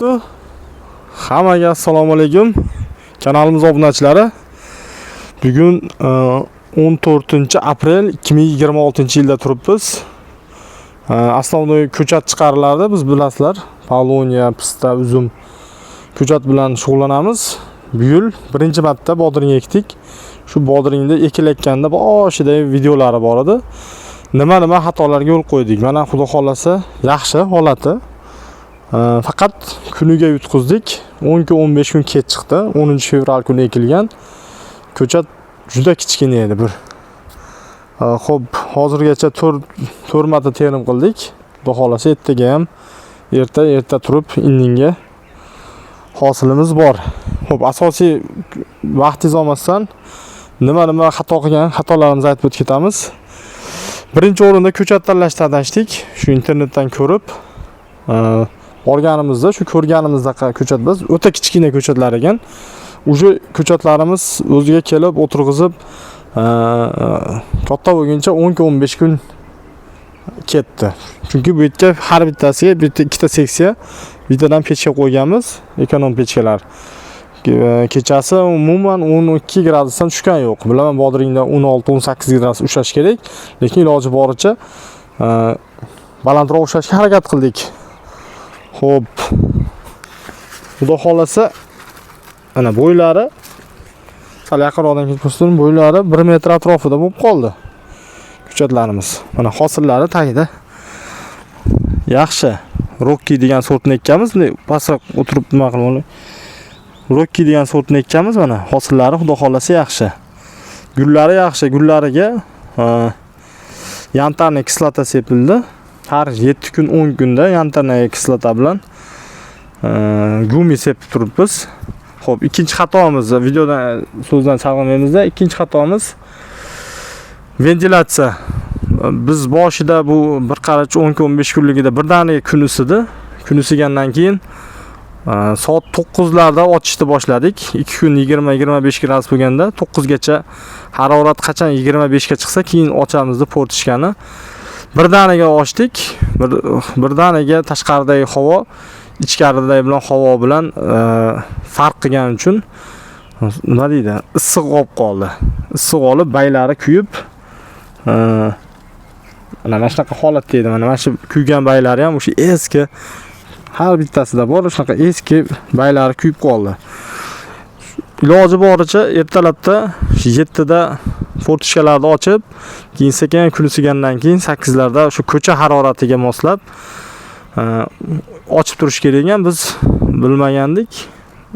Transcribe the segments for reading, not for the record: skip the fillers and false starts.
Hammaga assalomu alaykum. Kanalimiz obunachilari. Bugun 14 aprel 2026-yilda turibmiz. Основной ko'chat chiqariladi, biz bilasizlar. Paulownia, pista, uzum ko'chat bilan shug'ullanamiz. Bu yil birinchi marta bodring ekdik. Shu bodringda ekilayotganda boshida videolari bor edi. Nima-nima xatolarga yo'l qo'ydik. Mana, xudo xolasa, yaxshi holati. Faqat kuniga yutqizdik. 10 kun, 15 kun kech chiqdi. 10 fevral kuni ekilgan. Ko'chat juda kichkina edi bir. Xo'p, hozirgacha 4 marta terim qildik. Xudo xolasa, ertaga ham erta erta turib indinga hosilimiz bor. Xo'p, asosiy vaqtingiz olmasdan nima nima xato qilgan xatolarimizni aytib o'tib ketamiz. Birinchi o'rinda ko'chat tanlashda adashdik. Shu internetdan ko'rib, borganimizda shu ko'rganimizdaqa ko'chat biz o'ta kichkina ko'chatlar ekan. Уже ko'chatlarimiz o'ziga kelib o'tirg'izib, katta bo'lguncha 10 kun, 15 kun ketdi. Chunki bu yerga har bittasiga bitta, ikkita seksiya, bittadan pechka qo'yganmiz, ekonom pechkalar. Kechasi umuman 12 gradusdan tushgan yo'q. Bilaman, bodringda 16-18 gradus ushlash kerak, lekin iloji boricha balandroq ushlashga harakat qildik. Xo'p. Xudo xolasa, mana bo'ylari sal yaqinroqdan kelib ko'rsating, bo'ylari 1 metr atrofida bo'lib qoldi. Ko'chatlarimiz. Mana hosillari tagida. Yaxshi. Rokki degan sortni ekkanmiz. Bunday pastga o'tirib nima qilib, Rokki degan sortni ekkanmiz, mana hosillari, xudo xolasa, yaxshi. Gullari yaxshi. Gullariga янтарный kislota sepildi. Har 7 kun, 10 kunda янтарный kislota bilan gumi sepib turibmiz. Xo'p, ikkinchi xatomiz, videodan so'zdan chalg'imaymizda. Ikkinchi xatomiz ventilyatsiya. Biz boshida bu bir qarich 10 kun, 15 kunligida birdaniga kun isidi. Kun isigandan keyin soat 9 larda ochishni boshladik. 2 kun 20-25 gradus bo'lganda 9 gacha harorat qachon 25 ga chiqsa, keyin ochamiz deb форточка ni. Birdaniga ochdik. Birdaniga tashqaridagi havo ichkaridagi bilan havo bilan farq qilgani uchun, nima deydi, issiq olib qoldi. Issiq olib, baylari kuyib, mana shunaqa holatda edi. Mana shu kuygan baylari ham o'sha eski, har bittasida bor shunaqa eski baylari kuyib qoldi. Iloji boricha ertalabda 7 da форточка larni ochib, keyin sekin kun isigandan keyin 8 larda shu ko'cha haroratiga moslab ochib turish kerak ekan. Biz bilmagandik.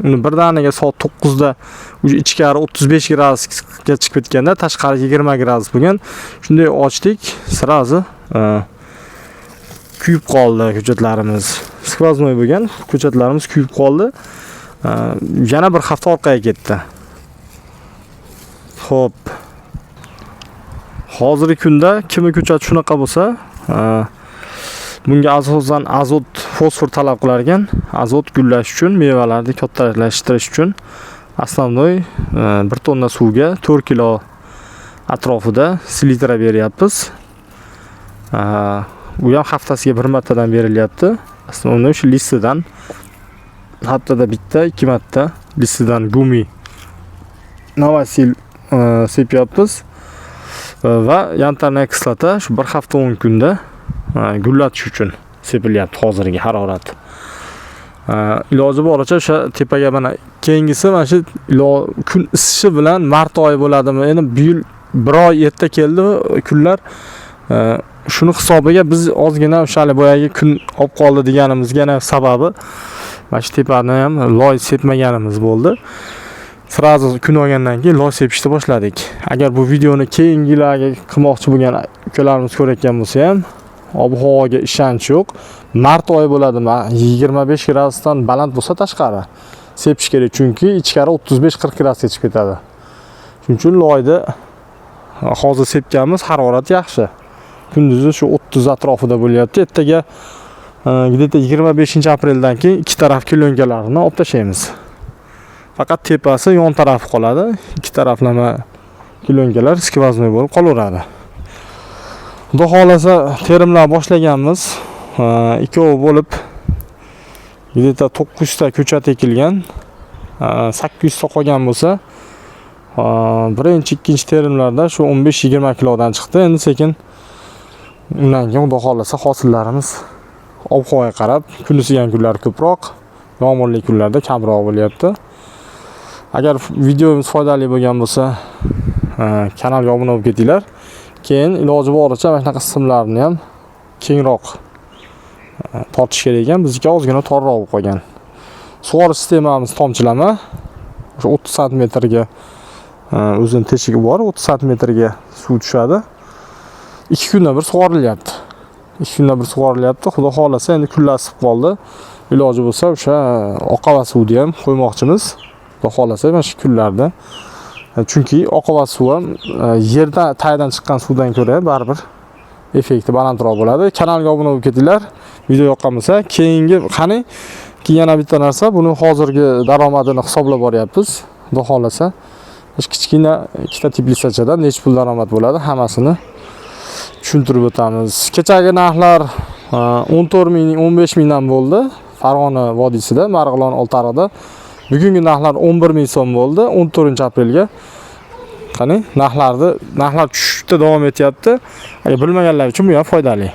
Uni birdaniga soat 9 da уже ichkari 35 gradusga chiqib ketganda, tashqari 20 gradus bo'lgan. Shunday ochdik, сразу kuyib qoldi ko'chatlarimiz. Сквозной bo'lgan ko'chatlarimiz kuyib qoldi. Yana bir hafta orqaga ketdi. Xo'p. Hozirgi kunda kimi ko'chat shunaqa bo'lsa, bunga asosan azot, fosfor talab qilar ekan. Azot gullash uchun, mevalarni kattalashtirish uchun основной 1 tonna suvga 4 kilo atrofida selitra beryapmiz. U ham haftasiga bir martadan berilyapti. Основной shu listidan haftada bitta, ikki marta listidan gumi Novasil sepyapmiz. Va янтарная kislota shu bir hafta, 10 kunda gullatish uchun sepilyapti hozirgi harorat. Iloji boricha o'sha tepaga, mana keyingisi mana shu kun isishi bilan mart oyi bo'ladimi? Endi bu yil bir oy erta keldi kunlar. Shuni hisobiga biz ozgina o'sha hali boyagi kun olib qoldi deganimizga yana sababi mana shu tepani ham loy sepmaganimiz bo'ldi. Сразу kun olgandan keyin loy sepishni boshladik. Agar bu videoni keyingilarga qilmoqchi bo'lgan ukalarimiz ko'rayotgan bo'lsa ham, ob havoga ishonch yo'q. Mart oyi bo'ladimi? 25 gradusdan baland bo'lsa tashqari sepish kerak, chunki ichkari 35-40 gradusga chiqib ketadi. Shuning uchun loyni hozir sepganmiz, harorat yaxshi. Kunduzi shu 30 atrofida bo'lyapti. Ertaga где-то 25 apreldan keyin ikki taraf клёнка larini olib tashlaymiz. Faqat tepasi, yon tarafi qoladi. Ikki taraflama клёнка lar сквозной bo'lib qolaveradi. Xudo xohlasa, terimlar boshlaganmiz. Ikkovi bo'lib Где-то 900 ta ko'chat ekilgan. 800 ta qolgan bo'lsa, birinchi, ikkinchi terimlarda shu 15-20 kilodan chiqdi. Endi sekin undan keyin, Xudo xohlasa, hosillarimiz ob-havoga qarab kun isigan kunlar ko'proq, yomg'irli kunlarda kamroq bo'lyapti. Agar videomiz foydali bo'lgan bo'lsa, kanalga obuna bo'lib ketinglar. Keyin iloji boricha mana shunaqa simlarni ham kengroq tortish kerak ekan. Bizniki ozgina torroq bo'lib qolgan. Sug'orish sistemamiz tomchilama. O'sha 30 santimetrga o'zini teshigi bor, 30 santimetrga suv tushadi. 2 kunda bir sug'orilyapti. 2 kunda bir sug'orilyapti. Xudo xohlasa, endi kunlar isib qoldi. Iloji bo'lsa, o'sha oqova suvni ham qo'ymoqchimiz. Xudo xohlasa, mana shu kunlarda. Chunki oqova suv ham yerdan tagidan chiqqan suvdan ko'ra baribir effekti balandroq bo'ladi. Kanalga obuna bo'lib ketinglar. Video yoqqan bo'lsa, keyingi qani, keyin yana bitta narsa, buni hozirgi daromadini hisoblab boryapmiz. Xudo xohlasa, shu kichkina ikkita teplitsachadan necha pul daromad bo'ladi, hammasini tushuntirib o'tamiz. Kechagi narxlar 14 ming, 15 mingdan bo'ldi Farg'ona vodiysida, Marg'ilon, Oltiariqda. Bugungi narxlar 11 ming so'm bo'ldi 14 aprelga. Qani, narxlar tushishda davom etyapti. Agar bilmaganlar uchun bu ham foydali.